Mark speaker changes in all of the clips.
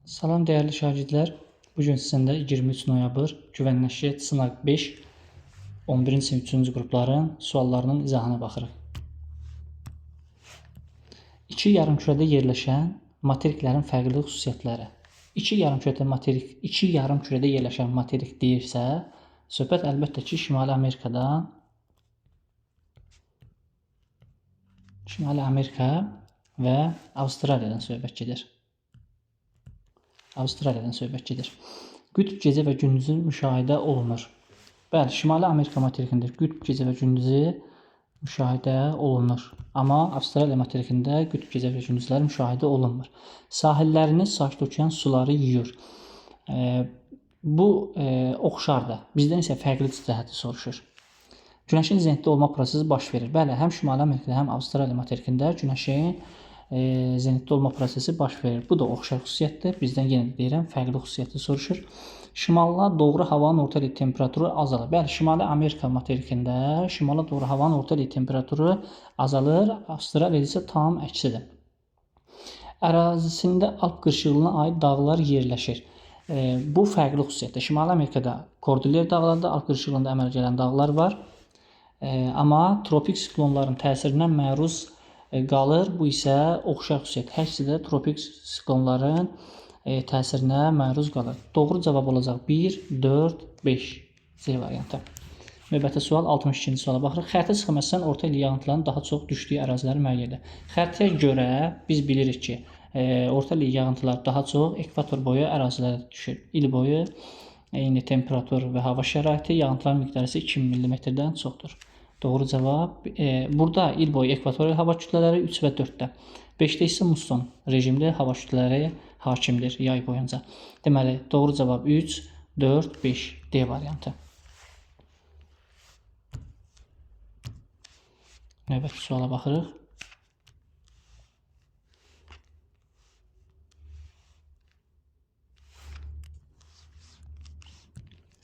Speaker 1: Salam dəyərli şagirdlər. Bu gün sizinlə 23 noyabr Güvən Nəşriyyat Sınaq 5 11-ci sinif 3-cü qrupların suallarının izahına baxırıq. İki yarımkürədə yerləşən materiklərin fərqli xüsusiyyətləri. İki yarımkürədə materik, iki yarımkürədə yerləşən materik deyirsə, söhbət əlbəttə ki, Şimali Amerikadan Şimali Amerika və Avstraliyadan söhbət gedir. Avstraliyadan söhbət gedir. Qütb gecə və gündüzü müşahidə olunur. Bəli, Şimali Amerika materikində qütb gecə və gündüzü müşahidə olunur. Amma Avstraliya materikində qütb gecə və gündüzləri müşahidə olunmur. Sahillərini Sakit okean suları yuyur. Bu oxşardır. Bizdən isə fərqli cəhəti soruşur. Günəşin zenitdə olma prosesi baş verir. Bəli, həm Şimali Amerikada, həm Avstraliya materikində günəşin zenitdə olma prosesi baş verir. Bu da oxşar xüsusiyyətdir. Bizdən yenə də deyirəm, fərqli xüsusiyyəti soruşur. Şimala doğru havanın orta illik temperaturu azalır. Bəli, Şimali Amerika materikində şimala doğru havanın orta illik temperaturu azalır. Avstraliyada isə tam əksidir. Ərazisində Alp qırışıqlığına aid dağlar yerləşir. Bu fərqli xüsusiyyətdir. Şimali Amerikada Kordilyer dağlarında Alp qırışıqlığında əmələ gələn dağlar var. Amma tropik siklonların təsirinə məruz qalır. Bu isə oxşar xüsusiyyət. Hər ikisi də tropik siklonların təsirinə məruz qalır. Doğru cavab olacaq 1, 4, 5. C variantı. Növbəti sual 62-ci suala baxırıq. Xəritə sxemasından orta illik yağıntıların daha çox düşdüyü əraziləri müəyyən edin. Xəritəyə görə biz bilirik ki, orta illik yağıntılar daha çox ekvator boyu ərazilərdə düşür. İl boyu eyni temperatur və hava şəraiti, yağıntıların miqdarı isə 20 mm-dən çoxdur. Doğru cavab burada il boyu ekvatorial hava kütlələri 3 və 4-də. 5-də isə musson rejimli hava kütlələri hakimdir yay boyunca. Deməli, doğru cavab 3, 4, 5 D variantı. Növbəti suala baxırıq.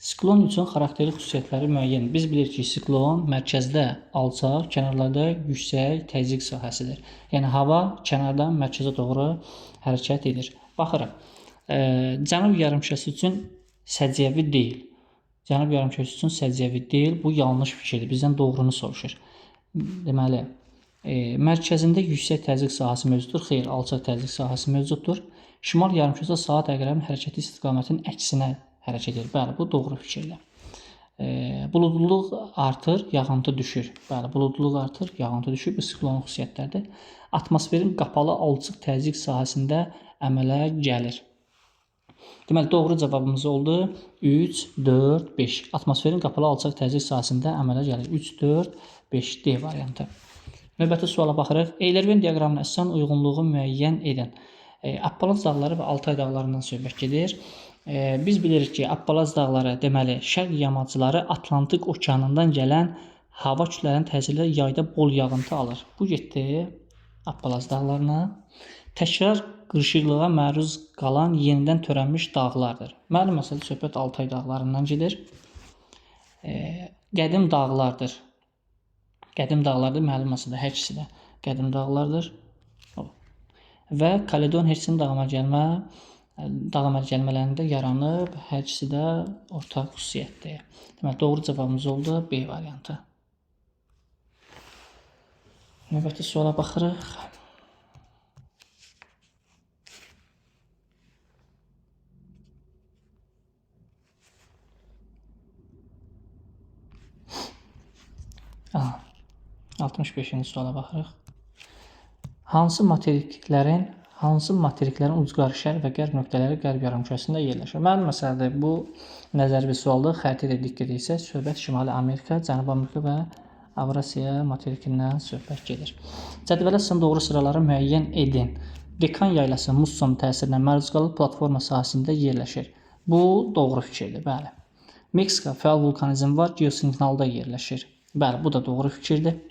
Speaker 1: Siklon üçün xarakteri xüsusiyyətləri müəyyən. Biz bilirik ki, siklon mərkəzdə alçaq, kənarlarda yüksək təzyiq sahəsidir. Yəni hava kənardan mərkəzə doğru hərəkət edir. Baxırıq. Cənub yarımkürəsi üçün səciyyəvi deyil. Cənub yarımkürəsi üçün səciyyəvi deyil. Bu yanlış fikirdir. Bizdən doğrunu soruşur. Deməli, mərkəzində yüksək təzyiq sahəsi mövcuddur. Xeyr, alçaq təzyiq sahəsi mövcuddur. Şimal yarımkürəsi saat əqrəbinin hərəkəti istiqamətinin əksinə hərəkət edir. Bəli, bu doğru fikirdir. Buludluluq artır, yağıntı düşür. Bəli, buludluluq artır, yağıntı düşür. Bu siklonun xüsusiyyətləridir. Atmosferin qapalı alçıq təzyiq sahəsində əmələ gəlir. Deməli, doğru cavabımız oldu 3, 4, 5. Atmosferin qapalı alçaq təzyiq sahəsində əmələ gəlir. 3, 4, 5 D variantı. Növbəti suala baxırıq. Eyler-Venn diaqramına əsasən uyğunluğu müəyyən edən Appalaz dağları və Altay dağlarından söhbət gedir. Biz bilirik ki, Appalaz dağları, deməli, şərq yamacları Atlantik okeanından gələn hava kütlələrinin təsiri ilə yayda bol yağıntı alır. Bu getdi Appalaz dağlarına. Təkrar qırışıqlığa məruz qalan yenidən törənmiş dağlardır. Məlum məsələ söhbət Altay dağlarından gedir. Qədim dağlardır. Qədim dağlardır, məlum məsələ hər ikisi də qədim dağlardır. Və Kaledon Hersinin dağ əmələ gəlmələrində yaranıb, hər ikisi də ortaq xüsusiyyətdir. Deməli, doğru cavabımız oldu B variantı. Növbəti suala baxırıq. Aha, 65-ci suala baxırıq. Hansı materiklərin ucqar şərq və qərb nöqtələri qərb yarımkürəsində yerləşir? Məlum məsələdir, bu nəzəri bir sualdır. Xəritəyə də diqqət etsək, söhbət Şimali Amerika, Cənubi Amerika və Avrasiya materikindən söhbət gedir. Cədvələ əsasən doğru sıraları müəyyən edin. Dekan yaylası musson təsirinə məruz qalıb platforma sahəsində yerləşir. Bu doğru fikirdir, bəli. Meksika fəal vulkanizm var, geosinklinalda yerləşir. Bəli, bu da doğru fikirdir.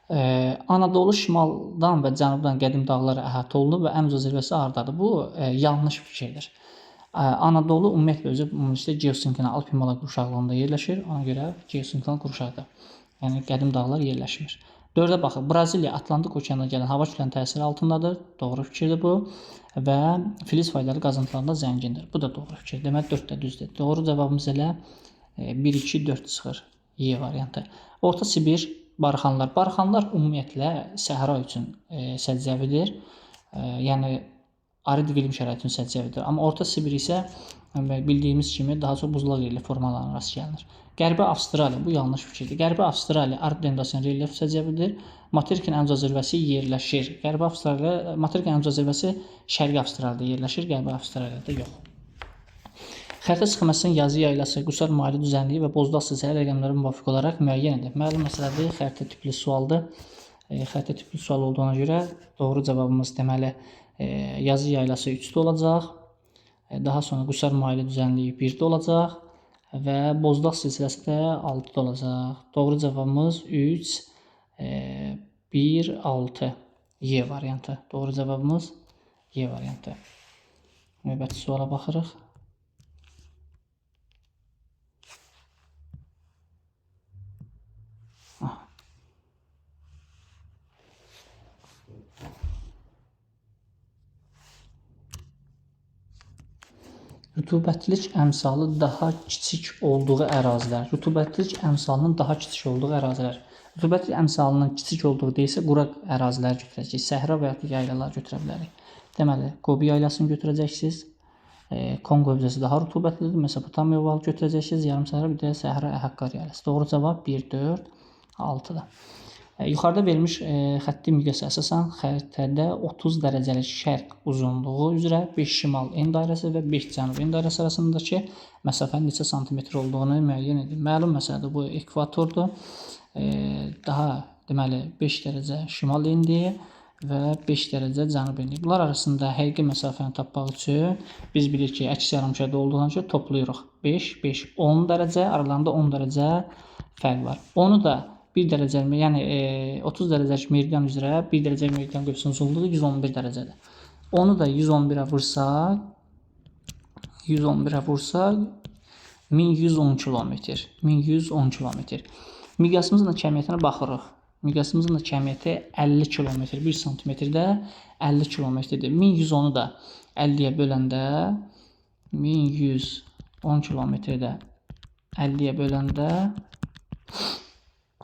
Speaker 1: Anadolu şimaldan və cənubdan qədim dağlara əhatə olunub və ən uca zirvəsi Ağrıdadır. Bu yanlış fikirdir. Anadolu ümumiyyətlə özü ümumilikdə geosinklinal Alp Himalaya qurşaqlığında yerləşir. Ona görə geosinklinal qurşaqdır. Yəni qədim dağlar yerləşmir. 4-ə baxın. Braziliya Atlantik okeanına gələn hava kütləsinin təsiri altındadır. Doğru fikirdir bu. Və filiz faydalı qazıntılarında zəngindir. Bu da doğru fikir. Deməli 4 də düzdür. Doğru cavabımız elə 1, 2, 4 çıxır. Y variantı. Orta Sibir barxanlar. Barxanlar ümumiyyətlə səhra üçün səciyyəvidir. Yəni arid iqlim şəraiti üçün səciyyəvidir. Amma Orta Sibir isə bildiyimiz kimi daha çox buzlaq yerli formalarına rast gəlinir. Qərbi Avstraliya, bu yanlış fikirdir. Qərbi Avstraliya Arp-Dendasin relyef səciyyəvidir. Materikin ən uca zirvəsi yerləşir. Qərbi Avstraliya, Materikin ən uca zirvəsi Şərqi Avstraliyada yerləşir, Qərbi Avstraliyada yox. Xəritə sxemasının yazı yaylası, Qusar maili düzənliyi və Bozdağ silsilə rəqəmləri müvafiq olaraq müəyyən edir. Məlum məsələdir, xəritə tipli sualdır. Xəritə tipli sual olduğuna görə doğru cavabımız deməli yazı yaylası 3-də olacaq. Daha sonra Qusar maili düzənliyi 1-də olacaq və Bozdağ silsiləsi də 6-da olacaq. Doğru cavabımız 3, 1, 6. Y variantı. Doğru cavabımız Y variantı. Növbəti suala baxırıq. Rütubətlilik əmsalı daha kiçik olduğu ərazilər. Rütubətlilik əmsalının daha kiçik olduğu ərazilər. Rütubətlilik əmsalının kiçik olduğu deyilsə, quraq ərazilər götürəcəyik. Səhra və ya yaylalar götürə bilərik. Deməli, Qobi yaylasını götürəcəksiniz. Konqo hövzəsi daha rütubətlidir. Mesopotamiya ovalı götürəcəksiniz. Yarım səhra, bir də Səhra Həqqar yaylası. Doğru cavab 1, 4, 6-da. Yuxarıda verilmiş xətti miqyasa əsasən xəritədə 30 dərəcəlik şərq uzunluğu üzrə 5 şimal en dairəsi və 5 cənub en dairəsi arasındakı məsafənin neçə santimetr olduğunu müəyyən edir. Məlum məsələdir, bu ekvatordur. Daha deməli 5 dərəcə şimal endiyi və 5 dərəcə cənub endiyi. Bunlar arasında həqiqi məsafəni tapmaq üçün biz bilirik ki, əks yarımkürədə olduğuna görə toplayırıq. 5, 5, 10 dərəcə, aralarında 10 dərəcə fərq var. Onu da 1 dərəcə, yəni 30 dərəcəlik meridian üzrə 1 dərəcə meridian qövsünün uzunluğu 111 dərəcədir. Onu da 111-ə vursaq, 111-ə vursaq 1110 kilometr. 1110 kilometr. Miqyasımızın da kəmiyyətinə baxırıq. Miqyasımızın da kəmiyyəti 50 kilometr, 1 santimetrdə 50 kilometrdir. 1110-u da 50-yə böləndə 1110 kilometrdə 50-yə böləndə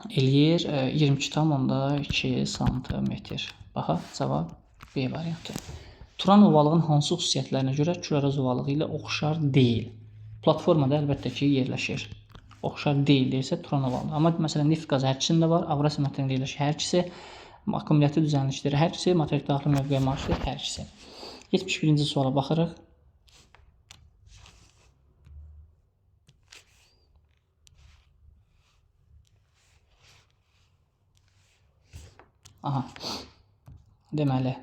Speaker 1: eləyir 22,2 santimetr. Baxaq, cavab B variantı. Turan ovalığının hansı xüsusiyyətlərinə görə Kür-Araz ovalığı ilə oxşar deyil? Platformada əlbəttə ki, yerləşir. Oxşar deyil deyirsə Turan ovalığı. Amma məsələn, neft qazı hər ikisində var, Avrasiya materikində yerləşir hər ikisi, akkumulyativ düzənlikdir hər ikisi, materik daxili mövqeyə malikdir hər ikisi. 71-ci suala baxırıq. Aha. Deməli,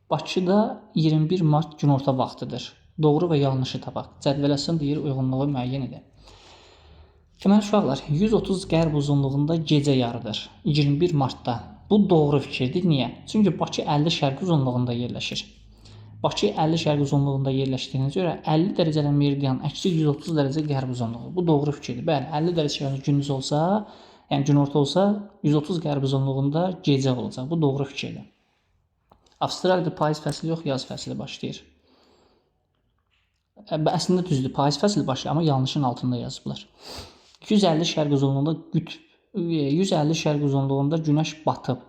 Speaker 1: Bakıda 21 mart günorta vaxtıdır. Doğru və yanlışı tapaq. Cədvələsin deyir, uyğunluğu müəyyən edir. Deməli, uşaqlar, 130 qərb uzunluğunda gecə yarıdır. 21 martda. Bu doğru fikirdir. Niyə? Çünki Bakı 50 şərqi uzunluğunda yerləşir. Bakı 50 şərqi uzunluğunda yerləşdiyinə görə 50 dərəcəli meridian əksi 130 dərəcə qərb uzunluğu. Bu doğru fikirdir. Bəli, 50 dərəcə gündüz olsa, yəni günorta olsa 130 qərb uzunluğunda gecə olacaq. Bu doğru fikirdir. Avstraliyada payız fəsli yox, yaz fəsli başlayır. Əslində düzdür, payız fəsli başlayır, amma yanlışın altında yazıblar. 250 şərq uzunluğunda 150 şərq uzunluğunda günəş batıb.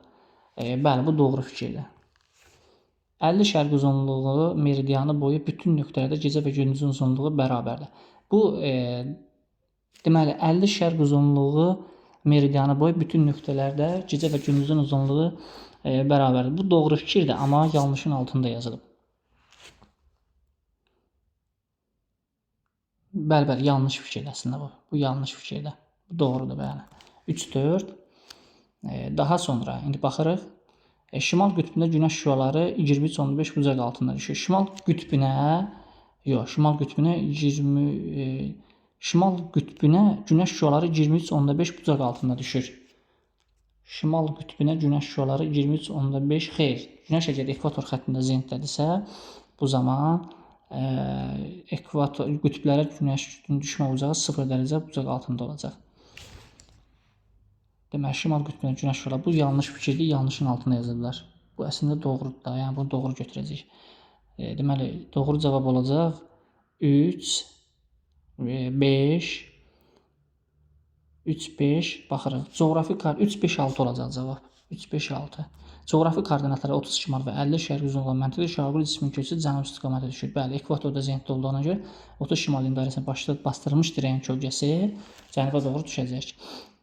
Speaker 1: Bəli, bu doğru fikirdir. 50 şərq uzunluğu meridianı boyu bütün nöqtələrdə gecə və gündüzün uzunluğu bərabərdir. Bu deməli 50 şərq uzunluğu meridianı boyu bütün nöqtələrdə gecə və gündüzün uzunluğu bərabərdir. Bu doğru fikirdir, amma yanlışın altında yazılıb. Bəli, bəli, yanlış fikirdir əslində bu. Bu yanlış fikirdir. Bu doğrudur, bəli. 3, 4. Daha sonra indi baxırıq. Şimal qütbündə günəş şüaları 23.5 bucaq altında düşür. Şimal qütbünə, yox, şimal qütbünə 20 şimal qütbünə günəş şüaları 23.5 bucaq altında düşür. Şimal qütbünə günəş şüaları 23.5, xeyr. Günəş əgər ekvator xəttində zenitdədirsə, bu zaman ekvator qütblərə günəş düşmə bucağı 0 dərəcə bucaq altında olacaq. Deməli, şimal qütbündə günəş şüaları. Bu yanlış fikirdir, yanlışın altına yazıblar. Bu əslində doğrudur da, yəni bunu doğru götürəcəyik. Deməli, doğru cavab olacaq 3, 5, 3, 5, baxırıq. Coğrafi 3, 5, 6 olacaq cavab. 3, 5, 6. Coğrafi koordinatları 30 şimal və 50 şərq uzunluğu olan məntiqdə şarqul cismin köçü cənub istiqamətə düşür. Bəli, ekvatorda zenitdə olduğuna görə 30 şimalın dairəsinə bastırılmış dirəyin kölgəsi cənuba doğru düşəcək.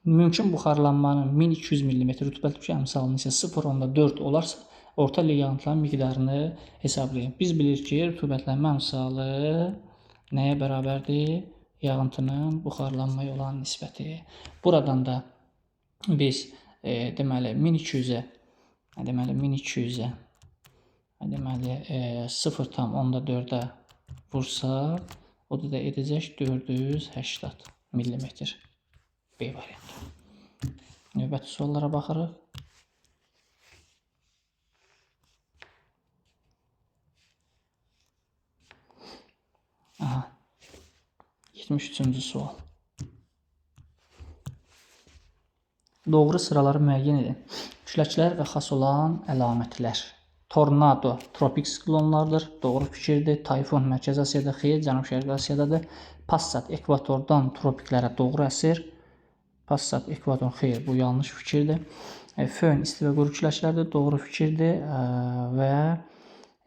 Speaker 1: Mümkün buxarlanmanın 1200 mm rütubətli düşən əmsalının isə 0,4 olarsa, orta illik yağıntıların miqdarını hesablayın. Biz bilirik ki, rütubətlənmə əmsalı nəyə bərabərdir? Yağıntının buxarlanmaya olan nisbəti. Buradan da biz deməli 1200-ə deməli 1200-ə deməli 0,4-ə vursaq, o da edəcək 480 mm. B variantı. Növbəti suallara baxırıq. Aha. 73-cü sual. Doğru sıraları müəyyən edin. Küləklər və xas olan əlamətlər. Tornado tropik siklonlardır. Doğru fikirdir. Tayfun Mərkəzi Asiyada, xeyr, Cənub-Şərqi Asiyadadır. Passat ekvatordan tropiklərə doğru əsir. Passat ekvator, xeyr, bu yanlış fikirdir. Fön isti və quru küləklərdir, doğru fikirdir. Və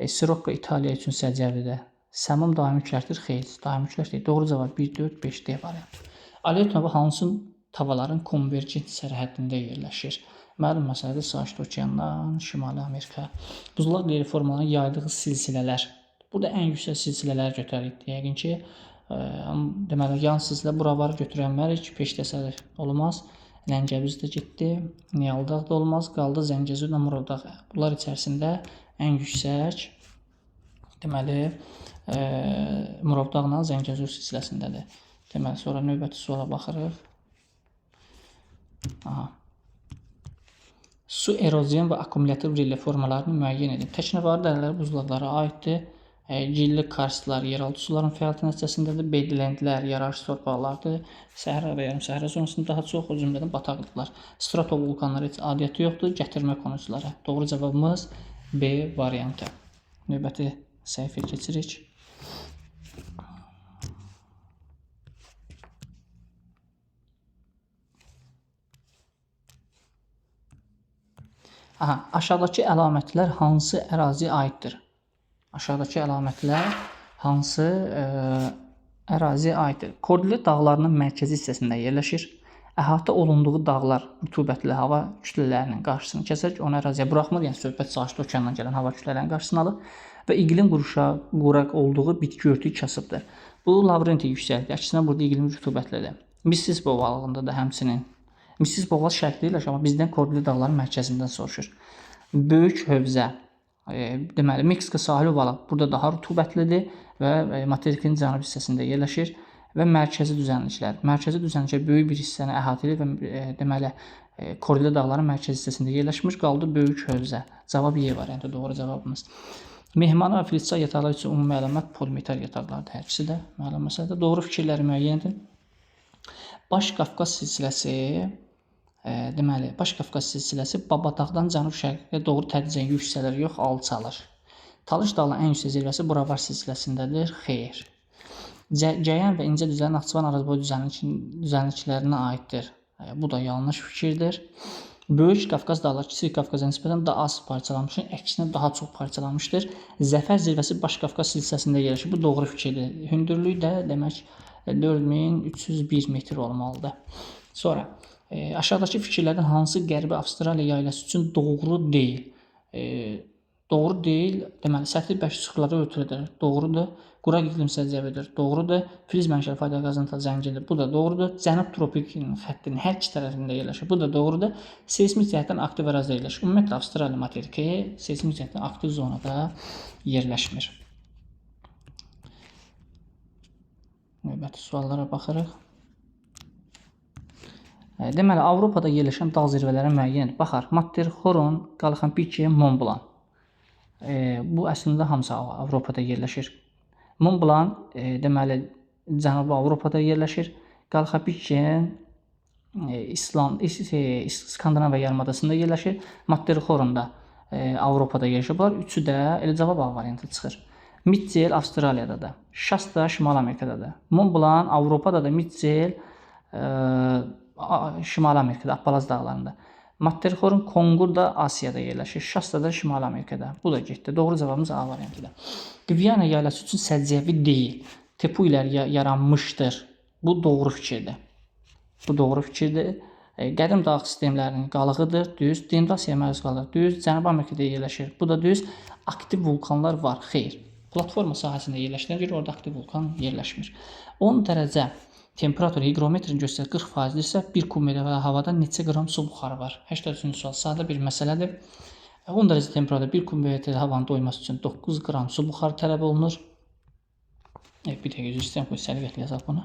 Speaker 1: Sirokko İtaliya üçün səciyyəvidir. Səmum daimi küləkdir, xeyr, daimi külək deyil. Doğru cavab 1, 4, 5 D variantı. Aleut növü hansı tavalların konvergent sərhəddində yerləşir? Məlum məsələdir, Sakit okeandan Şimali Amerika. Buzlaq qeyri formalarının yaydığı silsilələr. Burada ən yüksək silsilələri götürərik. Yəqin ki, deməli, yan silsilə bura var, götürənmərik. Peş təsadüf olmaz. Ləngəviz də getdi. Niyaldağ da olmaz. Qaldı Zəngəzur və Murovdağ. Bunlar içərisində ən yüksək deməli, Murovdağla Zəngəzur silsiləsindədir. Deməli, sonra növbəti suala baxırıq. Aha. Su erozion və akkumulyativ relyef formalarını müəyyən edin. Təknəvari dərələr buzlaqlara aiddir. Gilli karstlar yeraltı suların fəaliyyəti nəticəsindədir. Bedlendlər yararsız torpaqlardır. Səhra və yarım səhra zonasında daha çox, o cümlədən bataqlıqlar. Stratovulkanlar heç adiyyəti yoxdur. Gətirmə konusuları. Doğru cavabımız B variantı. Növbəti səhifəyə keçirik. Aha, aşağıdakı əlamətlər hansı əraziyə aiddir? Aşağıdakı əlamətlər hansı əraziyə aiddir? Kordilyer dağlarının mərkəzi hissəsində yerləşir. Əhatə olunduğu dağlar rütubətli hava kütlələrinin qarşısını kəsərək onu əraziyə buraxmır. Yəni söhbət Sakit okeandan gələn hava kütlələrinin qarşısını alır və iqlim quraq olduğu bitki örtüyü kasıbdır. Bu Lavrenti yüksəkliyi. Əksinə burada iqlim rütubətlidir. Mississippi ovalığında da həmçinin. Mississippi ovalı şərqdə yerləşir, amma bizdən Kordilyer dağlarının mərkəzindən soruşur. Böyük hövzə. Deməli, Meksika sahil ovalı burada daha rütubətlidir və materikin cənub hissəsində yerləşir və mərkəzi düzənliklər. Mərkəzi düzənliklər böyük bir hissəni əhatə edir və deməli, Kordilyer dağlarının mərkəzi hissəsində yerləşmiş. Qaldı böyük hövzə. Cavab Y variantı doğru cavabımız. Mehmanı və filizçay yataqları üçün ümumi əlamət polimetal yataqlardır. Hər ikisi də məlum məsələdir. Doğru fikirləri müəyyən edin. Baş Qafqaz silsiləsi deməli, Baş Qafqaz silsiləsi Babadağdan cənub-şərqə doğru tədricən yüksəlir, yox, alçalır. Talış dağının ən yüksək zirvəsi Buravar silsiləsindədir, xeyr. Cəyən və incə düzələr Naxçıvan Arazboyu düzənliklərinə aiddir. Bu da yanlış fikirdir. Böyük Qafqaz dağları Kiçik Qafqaza nisbətən daha az parçalanmışdır, əksinə daha çox parçalanmışdır. Zəfər zirvəsi Baş Qafqaz silsiləsində yerləşir. Bu doğru fikirdir. Hündürlüyü də demək 4301 metr olmalıdır. Sonra aşağıdakı fikirlərdən hansı Qərbi Avstraliya yaylası üçün doğru deyil? Doğru deyil, deməli, səthi bərk çıxırları örtülüdür. Doğrudur. Quraq iqlim səciyyəvidir. Doğrudur. Filiz mənşəli faydalı qazıntılar zəngindir. Bu da doğrudur. Cənub tropik xəttinin hər iki tərəfində yerləşir. Bu da doğrudur. Seysmik cəhətdən aktiv ərazidə yerləşir. Ümumiyyətlə, Avstraliya materiki seysmik cəhətdən aktiv zonada yerləşmir. Növbəti suallara baxırıq. Deməli, Avropada yerləşən dağ zirvələri müəyyən edir. Baxar, Matterhorn, Qalxanpike, Mont Blanc. Bu əslində hamısı Avropada yerləşir. Mont Blanc, deməli, Cənubi Avropada yerləşir. Qalxanpike İsland, Skandinaviya yarımadasında yerləşir. Matterhorn da Avropada yerləşir. Bunlar üçü də elə cavab A variantı çıxır. Mitchell Avstraliyadadır. Shasta Şimali Amerikadadır. Mont Blanc Avropadadır. Mitchell Şimali Amerikada, Appalaz dağlarında. Matterhorn Kongur da Asiyada yerləşir. Shasta da Şimali Amerikada. Bu da getdi. Doğru cavabımız A variantıdır. Gviyana yaylası üçün səciyyəvi deyil. Tepuilər yaranmışdır. Bu doğru fikirdir. Bu doğru fikirdir. Qədim dağ sistemlərinin qalığıdır. Düz. Dendasiyaya məruz qalır. Düz. Cənubi Amerikada yerləşir. Bu da düz. Aktiv vulkanlar var. Xeyr. Platforma sahəsində yerləşdiyinə görə orada aktiv vulkan yerləşmir. 10 dərəcə temperatur hiqrometrin göstərir 40%-dirsə, 1 kub metr havada neçə qram su buxarı var? 83-cü sual sadə bir məsələdir. 10 dərəcə temperaturda 1 kub metr havanın doyması üçün 9 qram su buxarı tələb olunur. Bir dəqiqə üzr istəyirəm, qoy səliqətli yazaq bunu.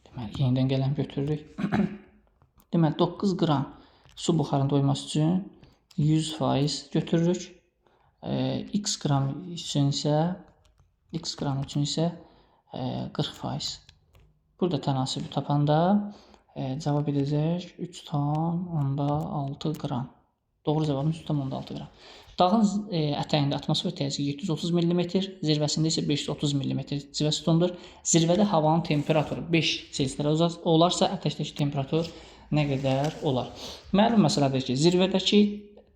Speaker 1: Deməli, yenidən qələm götürürük. Deməli, 9 qram su buxarının doyması üçün 100% götürürük. X qram üçün isə 40%. Burada tənasibi tapanda cavab edəcək 3,6 qram. Doğru cavabımız 3,6 qram. Dağın ətəyində atmosfer təzyiqi 730 mm, zirvəsində isə 530 mm civə sütundur. Zirvədə havanın temperaturu 5 C olarsa, ətəkdəki temperatur nə qədər olar? Məlum məsələdir ki, zirvədəki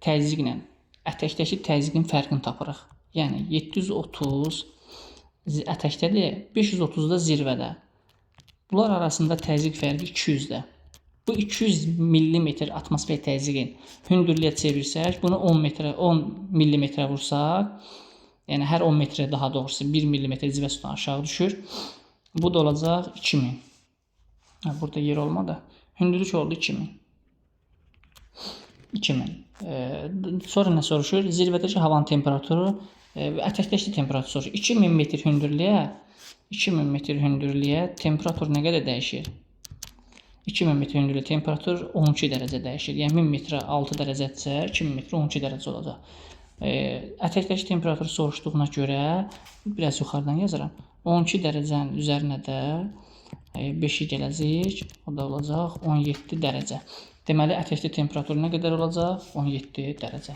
Speaker 1: təzyiqlə ətəkdəki təzyiqin fərqini tapırıq. Yəni 730 ətəkdədir, 530 da zirvədə. Bunlar arasında təzyiq fərqi 200-də. Bu 200 millimetr atmosfer təzyiqin hündürlüyə çevirsək, bunu 10 metrə, 10 millimetrə vursaq, yəni hər 10 metrə daha doğrusu 1 millimetr civə sütunu aşağı düşür. Bu da olacaq 2000. Ha, burada yer olmadı. Hündürlük oldu 2000. 2000. Sonra nə soruşur? Zirvədəki havanın temperaturu və ətəkdəki temperatur soruşur. 2000 metr hündürlüyə 2000 metr hündürlüyə temperatur nə qədər dəyişir? 2000 metr hündürlüyə temperatur 12 dərəcə dəyişir. Yəni 1000 metrə 6 dərəcədirsə, 2000 metrə 12 dərəcə olacaq. Ətəkdəki temperaturu soruşduğuna görə biraz yuxarıdan yazıram. 12 dərəcənin üzərinə də 5-i gələcək. O da olacaq 17 dərəcə. Deməli, ətəkdə temperatur nə qədər olacaq? 17 dərəcə.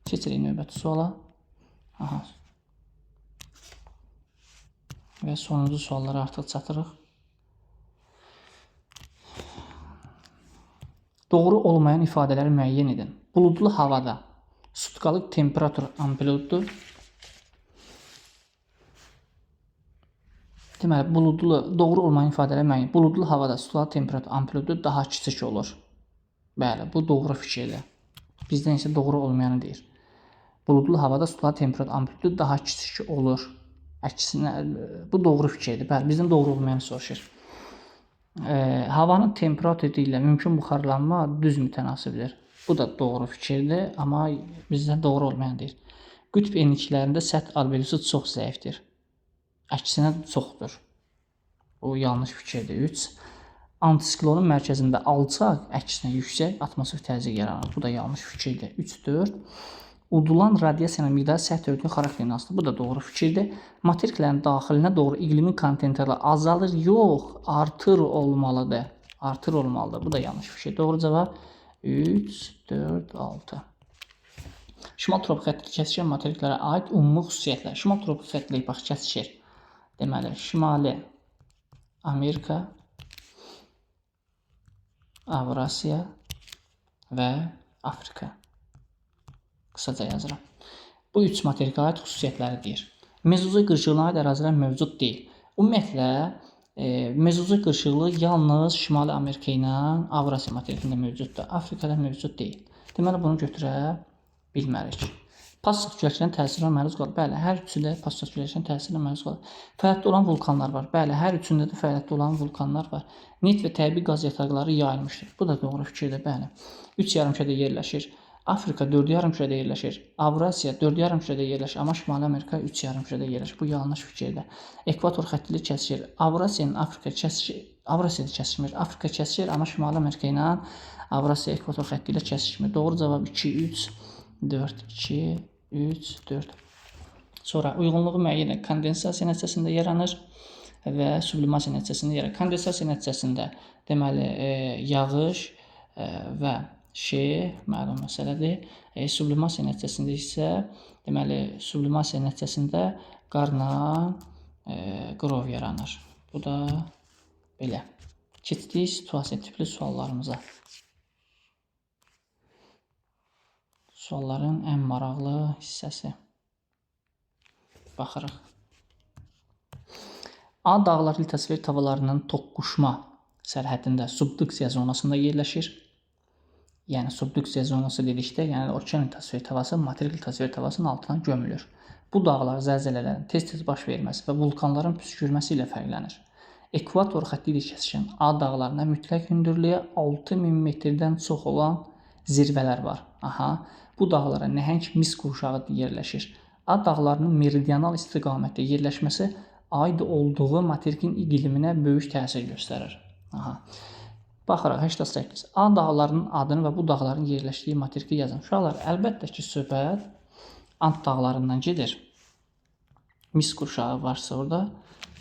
Speaker 1: Keçirik növbəti suala. Aha. Və sonuncu suallara artıq çatırıq. Doğru olmayan ifadələri müəyyən edin. Buludlu havada sutkalıq temperatur amplitududur. Deməli, buludlu, doğru olmayan ifadələri müəyyən. Buludlu havada sutkalıq temperatur amplitudu daha kiçik olur. Bəli, bu doğru fikirdir. Bizdən isə doğru olmayanı deyir. Buludlu havada sutkalıq temperatur amplitudu daha kiçik olur. Əksinə, bu doğru fikirdir. Bəli, bizdən doğru olmayanı soruşur. Havanın temperaturu ilə mümkün buxarlanma düz mütənasibdir. Bu da doğru fikirdir, amma bizdən doğru olmayan deyir. Qütb enliklərində səth albedosu çox zəifdir. Əksinə çoxdur. O yanlış fikirdir. 3. Antisiklonun mərkəzində alçaq, əksinə yüksək atmosfer təzyiqi yaranır. Bu da yanlış fikirdir. 3, 4. Udulan radiasiyanın miqdarı səth örtüyünün xarakterinə asılıdır. Bu da doğru fikirdir. Materiklərin daxilinə doğru iqlimin kontinentləri azalır. Yox, artır olmalıdır. Artır olmalıdır. Bu da yanlış fikir. Doğru cavab 3, 4, 6. Şimal tropik xətti kəsişən materiklərə aid ümumi xüsusiyyətlər. Şimal tropik xətti bax kəsişir. Deməli, Şimali Amerika, Avrasiya və Afrika. Qısaca yazıram. Bu üç materikə aid xüsusiyyətləri deyir. Mezozoy qırışıqlığına aid ərazilər mövcud deyil. Ümumiyyətlə, mezozoy qırışıqlığı yalnız Şimali Amerika ilə Avrasiya materikində mövcuddur. Afrikada mövcud deyil. Deməli, bunu götürə bilmərik. Passat küləklərin təsirinə məruz qalır. Bəli, hər üçü də passat küləklərin təsirinə məruz qalır. Fəaliyyətdə olan vulkanlar var. Bəli, hər üçündə də fəaliyyətdə olan vulkanlar var. Neft və təbii qaz yataqları yayılmışdır. Bu da doğru fikirdir, bəli. 3 yarımkürədə yerləşir. Afrika 4 yarımkürədə yerləşir. Avrasiya 4 yarımkürədə yerləşir, amma Şimali Amerika 3 yarımkürədə yerləşir. Bu yanlış fikirdir. Ekvator xətti ilə kəsişir. Avrasiya ilə Afrika kəsişir. Avrasiyada kəsişmir. Afrika kəsişir, amma Şimali Amerika ilə Avrasiya ekvator xətti ilə kəsişmir. Doğru cavab 2, 3, 4, 2, 3, 4. Sonra uyğunluğu müəyyən kondensasiya nəticəsində yaranır. Və sublimasiya nəticəsində yaranır. Kondensasiya nəticəsində deməli yağış və şeh məlum məsələdir. Sublimasiya nəticəsində isə deməli sublimasiya nəticəsində qarla qrov yaranır. Bu da belə. Keçdik situasiya tipli suallarımıza. Sualların ən maraqlı hissəsi. Baxırıq. A dağları litosfer tavalarının toqquşma sərhədində subduksiya zonasında yerləşir. Yəni subduksiya zonası dedikdə, yəni okean litosfer tavası materik litosfer tavasının altına gömülür. Bu dağlar zəlzələlərin tez-tez baş verməsi və vulkanların püskürməsi ilə fərqlənir. Ekvator xətti ilə kəsişən A dağlarında mütləq hündürlüyə 6000 metrdən çox olan zirvələr var. Aha, bu dağlara nəhəng mis qurşağı yerləşir. A dağlarının meridional istiqamətdə yerləşməsi aid olduğu materikin iqliminə böyük təsir göstərir. Aha. Baxırıq 88. A dağlarının adını və bu dağların yerləşdiyi materiki yazın. Uşaqlar, əlbəttə ki, söhbət Ant dağlarından gedir. Mis qurşağı varsa orada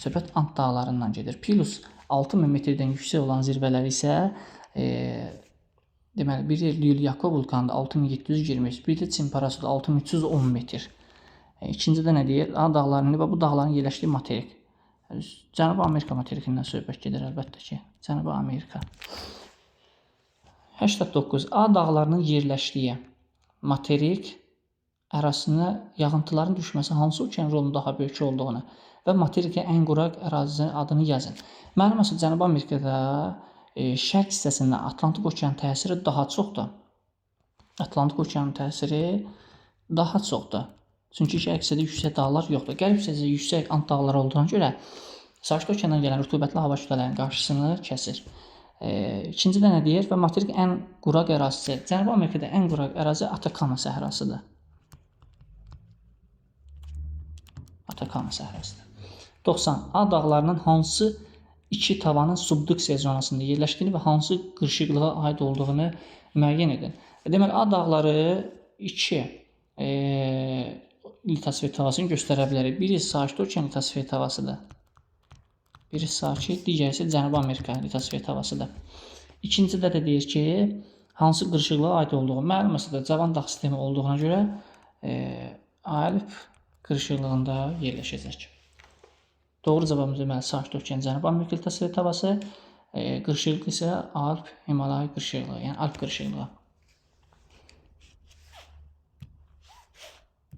Speaker 1: söhbət Ant dağlarından gedir. Plus 6000 metrdən yüksək olan zirvələr isə deməli, biri Lyulyako vulkanında 6723, biri də Çimparasuda 6310 metr. İkincidə nə deyir? A dağlarının və bu dağların yerləşdiyi materik. Cənubi Amerika materikindən söhbət gedir əlbəttə ki. Cənubi Amerika. 89. A dağlarının yerləşdiyi materik ərazisinə yağıntıların düşməsi hansı okean rolunun daha böyük olduğunu və materikə ən quraq ərazisinin adını yazın. Məlum olsa Cənubi Amerikada şərq hissəsində Atlantik okeanın təsiri daha çoxdur. Atlantik okeanın təsiri daha çoxdur. Çünki şərq hissədə yüksək dağlar yoxdur. Qərb hissədə yüksək Ant dağları olduğuna görə Sakit okeandan gələn rütubətli hava kütlələrinin qarşısını kəsir. İkincidə nə deyir? Və materik ən quraq ərazisi. Cənubi Amerikada ən quraq ərazi Atakama səhrasıdır. Atakama səhrasıdır. 90. A dağlarının hansı iki tavanın subduksiya zonasında yerləşdiyini və hansı qırışıqlığa aid olduğunu müəyyən edin. Deməli, A dağları iki litosfer tavasını göstərə bilərik. Biri Sakit okean litosfer tavasıdır. Biri sakit, digəri isə Cənubi Amerika litosfer tavasıdır. İkincidə də deyir ki, hansı qırışıqlığa aid olduğu. Məlum məsələdə cavan dağ sistemi olduğuna görə Alp qırışıqlığında yerləşəcək. Doğru cavabımız deməli Sakit okean Cənubi Amerika litosfer tavası, qırışıqlıq isə Alp Himalay qırışıqlığı, yəni Alp qırışıqlığı.